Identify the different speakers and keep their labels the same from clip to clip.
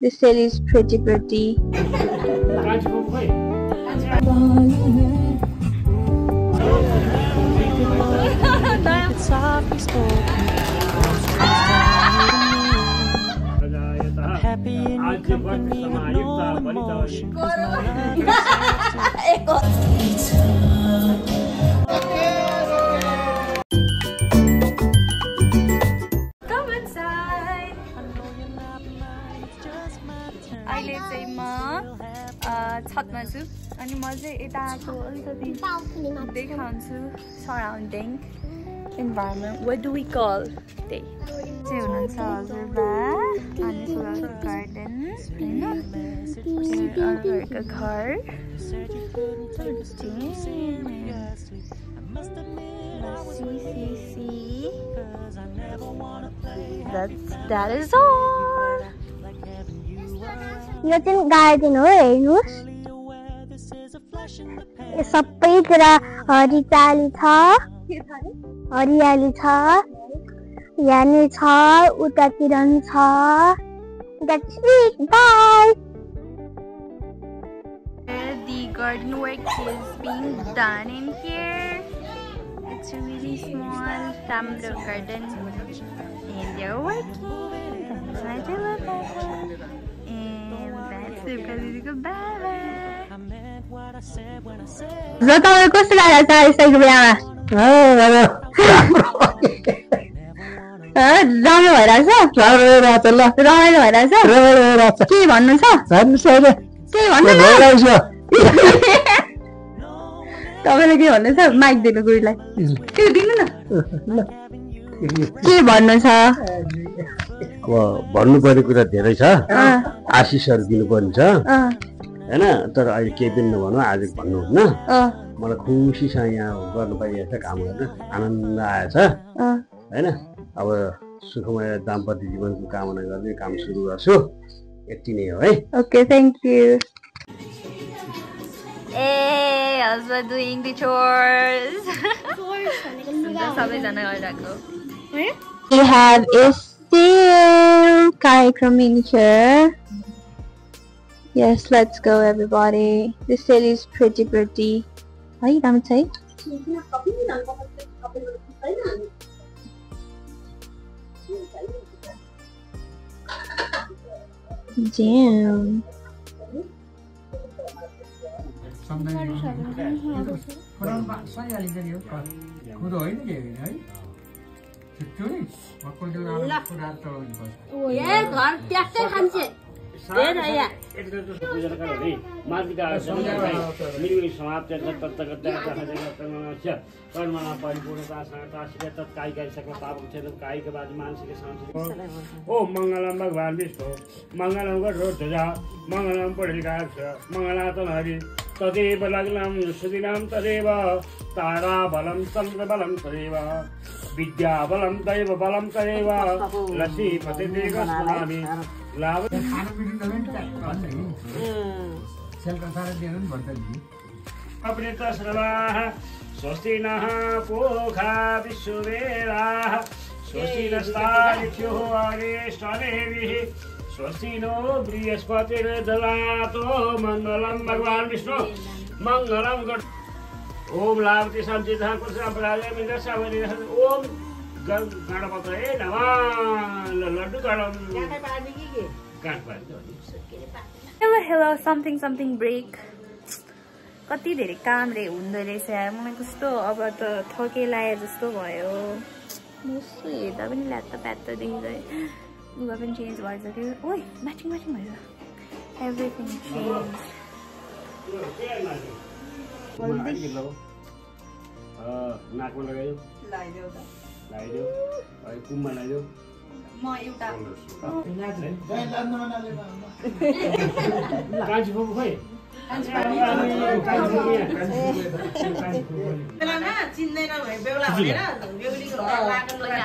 Speaker 1: This cell is pretty.
Speaker 2: Happy in your company with no emotion.
Speaker 1: Come inside. अहिले चाहिँ म छतमा छु अनि म चाहिँ यताको अलिकति देखाउँछु surrounding environment. What do we call they? चाहिँ हुनुहुन्छ हजुरबा अनि फुलको गार्डन हैन अरूहरुको घर That is all.
Speaker 3: यो चाहिँ गार्डन हो हेर्नुस् यो सबैतिर हरियाली छ यहाँ छ उतातिर छ That's it. Bye.
Speaker 1: The garden work is being done in here. It's a really small family garden and they're working. That's my little and that's the Kalidiko Baba.
Speaker 3: Zata कस्तो लाग्यो त यसैको बिहामा रमाइलो भइरहेछ रमाइलो भइरहेछ के भन्नु छ के भन्नु तपाईले के भन्नु छ माइक दिनु गुरुलाई के दिनु न के भन्नु छ
Speaker 4: भन्नु पर्ने कुरा धेरै छ आशिषहरु दिनु पर्ने छ हैन तर अहिले केही पनि नभनौं आज भन्नुहुन्न मलाई खुसीसँग यहाँ गर्नु पाइएको छ काम गर्न आनन्द आएछ हैन अब सुखमय दाम्पत्य जीवनको कामना गर्ने काम सुरु गर्छु यति नै हो है
Speaker 1: Okay, thank you. Hey, husband doing the chores. सबैजना गरिरहेको We have a still कार्यक्रम in here. Yes, let's go everybody. This cell is pretty. है राम्रो छ है Damn.
Speaker 4: मंगलम भगवान विष्णु मंगलम गरुड़ध्वजा मंगलम पुंडरीकाक्ष मंगलातन हरि तदेव लग्नं सुदिनं तदेव ताराबलं चन्द्रबलं तदेव विद्याबलं दैवबलं तदेव लक्ष्मीपतिदेवस्मरामि स्वस्ति नः पूषा विश्ववेदाः स्वस्ति नस्तार्क्ष्यो अरिष्टनेमिः स्वस्ति नो बृहस्पतिर्दधातु मंगलम भगवान विष्णु मंगलम ओम लाभते संचितः पुरुषापराजय मिन्द्रसावनि ओम गणपतये नमः लड्डु गणम
Speaker 1: Hello, something break. कति धेरै काम रे हुँदै रहेछ मलाई कस्तो अब त थके लागे जस्तो भयो मुसु हेर्दा पनि ल्यात्त प्यात्त देखिँदै लुगा पनि चेन्ज भइसक्यो ओइ म्याचिङ भयो एभ्रिथिङ चेन्ज
Speaker 4: नाकमा लगायो लगाइदियो अनि कुममा लगाइदियो
Speaker 1: म एउटा
Speaker 4: कान्छी फुपू खोइ
Speaker 5: चिन्दैन भए बेहुला भनेर बेहुलीको घर लागन लगाएर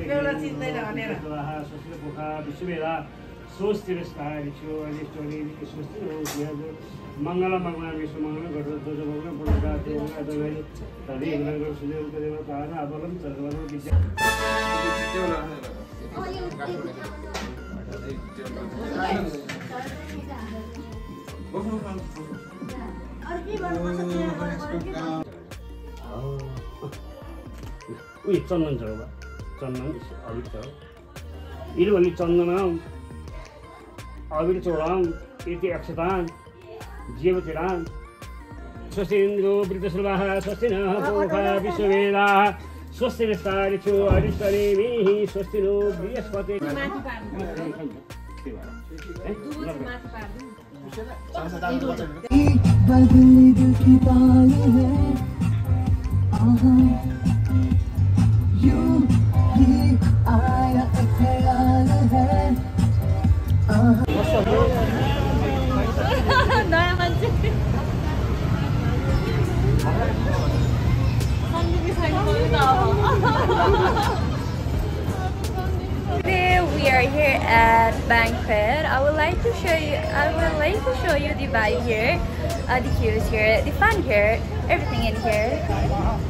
Speaker 5: बेहुला चिन्दैन भनेर
Speaker 4: मंगलम भगवान विष्णु मंगलम गरुड़ध्वज भगवान पुंडरीकाक्ष तदेव लग्नं सुदिनं तदेव ताराबलं चन्द्रबलं विद्या
Speaker 2: उयो चन्दन छ बा चन्दन अबिर छ इरवली चन्दन अबिर चोडाम इति अक्षतान जीवतिरान स्वस्तिन्द्रो वृद्धश्रवाः स्वस्ति नः पूर्वा विश्ववेदाः स्वस्ति नस्तारिषु अरिष्टनेमिः स्वस्ति नो Brihaspati
Speaker 1: Today we are here at banquet. I would like to show you the vibe here, the queues here, the fun here, everything in here.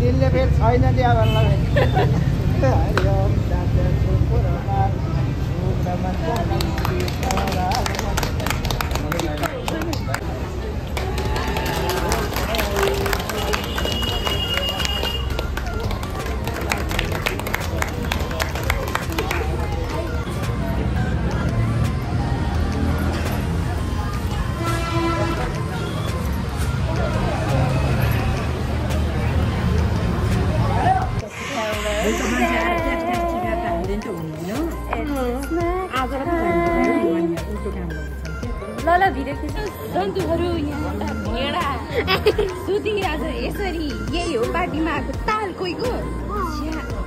Speaker 6: दिलले फेरि छैन दिया भन्ला
Speaker 1: Lola video खिच्नु जन्तुहरू यहाँ भेडा सुतिरहेछ यसरी यही हो पार्टीमा आएको ताल कोहीको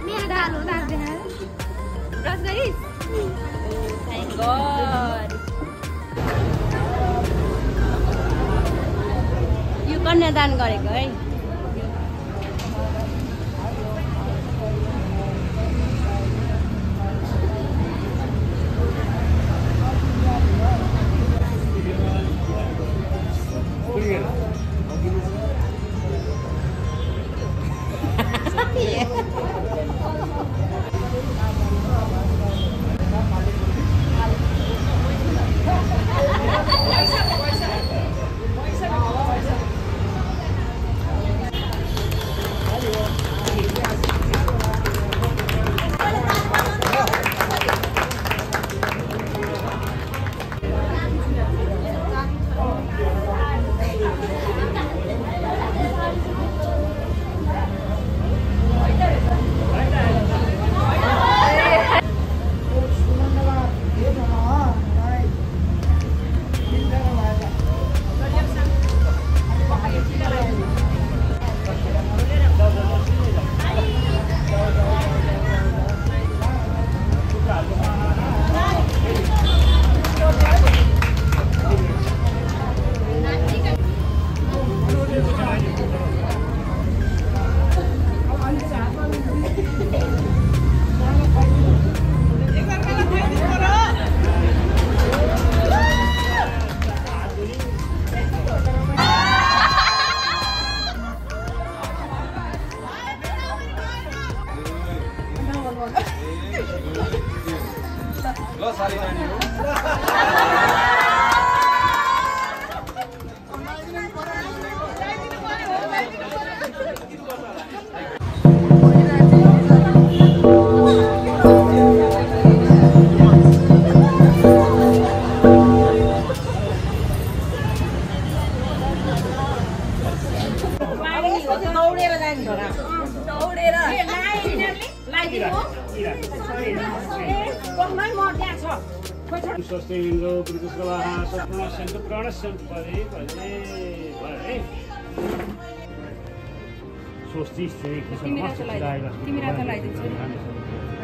Speaker 1: मेरो दाल हो लाग्दैन ब्रस गरिस् थ्याङ्क गॉड यो कन्यादान गरेको है
Speaker 2: स्वस्तिन्द्रो वृद्धश्रवाः स्वप्नस्यन्तु प्राणस्यन्तु पदे पदे पदे स्वस्ति स्त्री तिमी रातो लगाइदिन्छु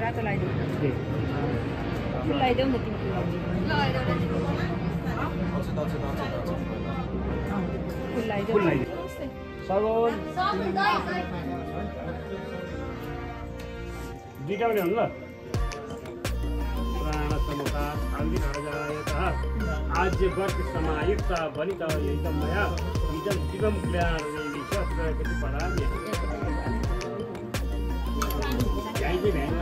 Speaker 2: रातो लगाइदिन्छु लगाइदेऊ न तिमी लगाइदेऊ सगुन दुईटा पनि हुनु ल भाग्यराजायतः आज्यवर्तसमायुक्ता वनिता यैतं मया इदं दिवं क्लेशप्रकटि पराम्य जाइए भेट्दैन हैन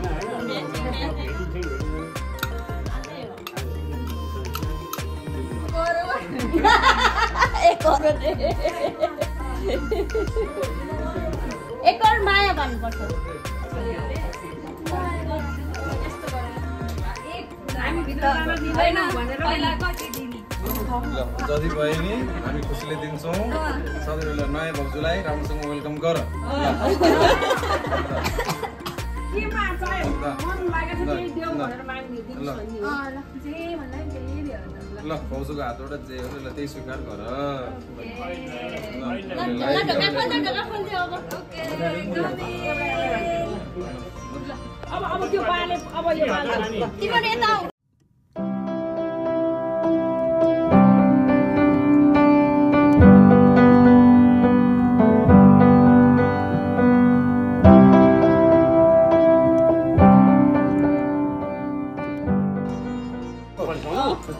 Speaker 1: एक और माया भन्नुपर्छ
Speaker 7: जति भयो नि हामी खुसीले दिन्छौँ सधैँ नयाँ भाउजूलाई राम्रोसँग वेलकम गर ल भाउजूको हातबाट जे हो ल त्यही स्वीकार गर
Speaker 5: अब त्यो पाले अब यो
Speaker 1: तिम्रो यता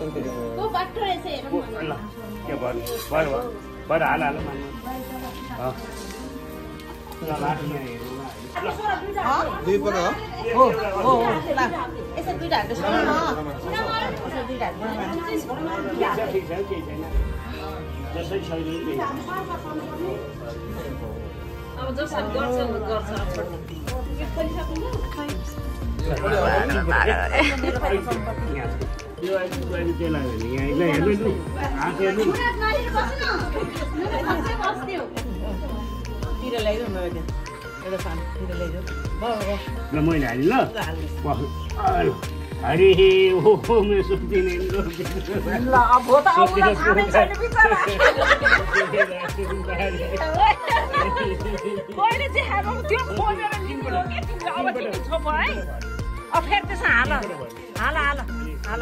Speaker 1: को बाटो रहेछ हेरौँ
Speaker 2: ल के भयो हाल हाल मान्नु ल लाठी यहाँ हेरौँ
Speaker 7: दुई पका
Speaker 5: हो यसो दुईटा हात यसो दुईटा हात
Speaker 2: ठिक छ केही छैन जसै शैली
Speaker 5: अब जसरी गर्छ
Speaker 2: यो अहिले त्यसलाई यहाँ हेर्नु नि हात हेर्नु
Speaker 5: तिर ल्याइदेऊ न एउटा सानो तिर ल्याइदेऊ
Speaker 2: ल मैले हालेँ ल अरे हो मेरो सुत्दिने
Speaker 5: ल अब त आउला खानै छैन बिचारा मैले चाहिँ हालो त्यो खोजेर लिनु हो के तिमीले अब तिमी छोप है अब फेरि त्यसमा हाल हाल हाल हाल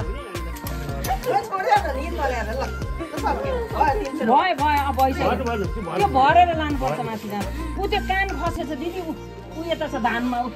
Speaker 5: भयो भयो अब भइसक्यो त्यो भरेर लानुपर्छ माथि जानु ऊ त्यो कान खसेछ दिदी ऊ यता छ धानमा ऊ